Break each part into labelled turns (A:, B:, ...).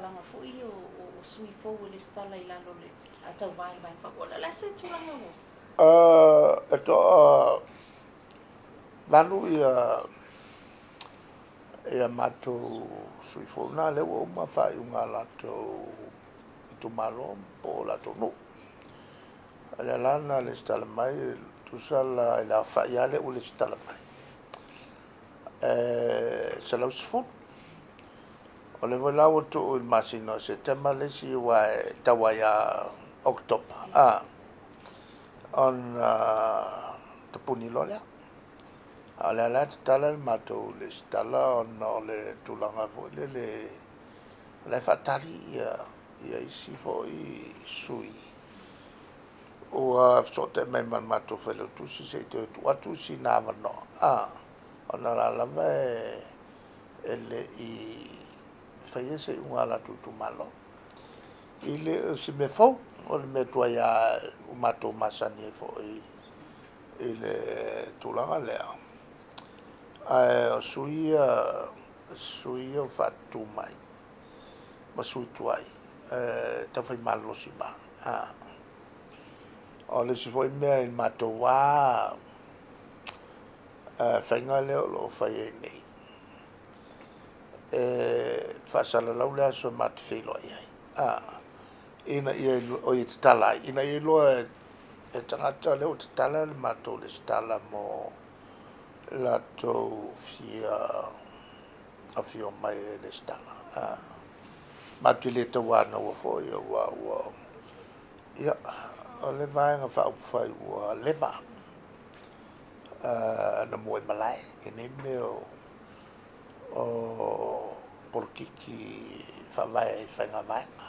A: tulaga foi ia o sui fou e resitala i lalo o le tauva i le Vaega Faaupufai. O le a se tulaga ua?
B: E toa 8 ia matou sui fou na lea ua uma faaiuga a latou itumalo po o latou nuu. O lea la na resitala mai, tusa la i le aofai lava lea ua resitala mai, e 110. O lea foi la ua tuu i le masina o Setema le isi aua e tau ai ia Oketopa ona tapuni loa lea. A o lea la e tatala le matou resitala ona o le tulaga foi lele o la e faatali ia isi foi sui ua fesootai mai ma le matou failautusi se i toe tuu atu sina avanoa ona la lava e le i faia se iuga a latou itumalo. E le o se mea fou, o le mea tuai lava ua matou masani ai foi i le tulaga lea. Ae o sui ia ua faatutu mai ma sui tuai e taufai malolosi ma. O le isi foi mea i le matou faiga lea o lo o fai ai nei, e faasalalau le aso matou te feiloai ai, ina ia oi e tatala ai, ina ia iloa e tagata lea ua tatala le matou resitala mo latou fia afio mai e resitala. Matou te le tauanaua foi aua ua ia o le vaega faaupufai ua leva na mua i malae i nei mea o polokiki faavae i faiga vaega.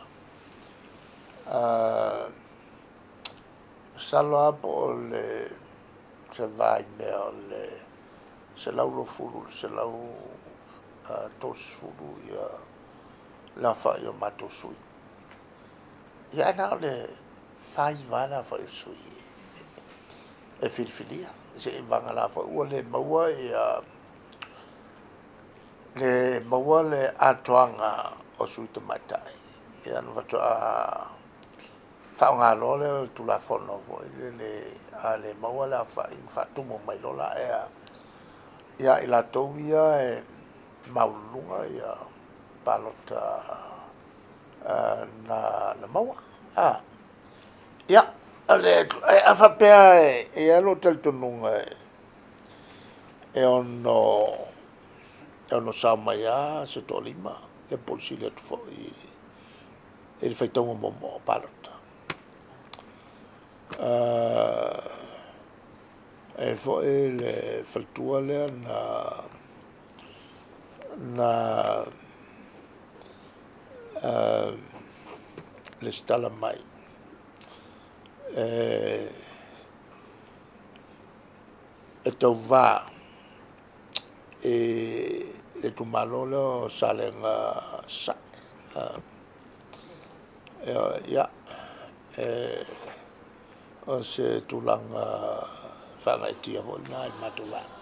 B: Masalo lava po o le se vaimea o le 120 i le 130 ia le aofai o matou sui. Ia ae na o le 49 le aofai o sui e filifilia. Seiavagana foi ua le maua ia le maua le atoaga o sui tamaitai. Ia na faatoa faaaoga loa lea o le Tulafono foi lele a le maua le aofai ma faatumu mai loa la ia i latou ia e maualuluga ia palota na maua. Ia, a faapea e i ai lou talitonuga e ono sao mai lava se toalima, ia po o le sili atu foi i le faitauga muamua o palota. E foi le faletua lea na lesitala mai e tauva i le itumalo lea o Salega Sasae. Ia, o se tulaga faagaeetia foi lena i le matou vaega.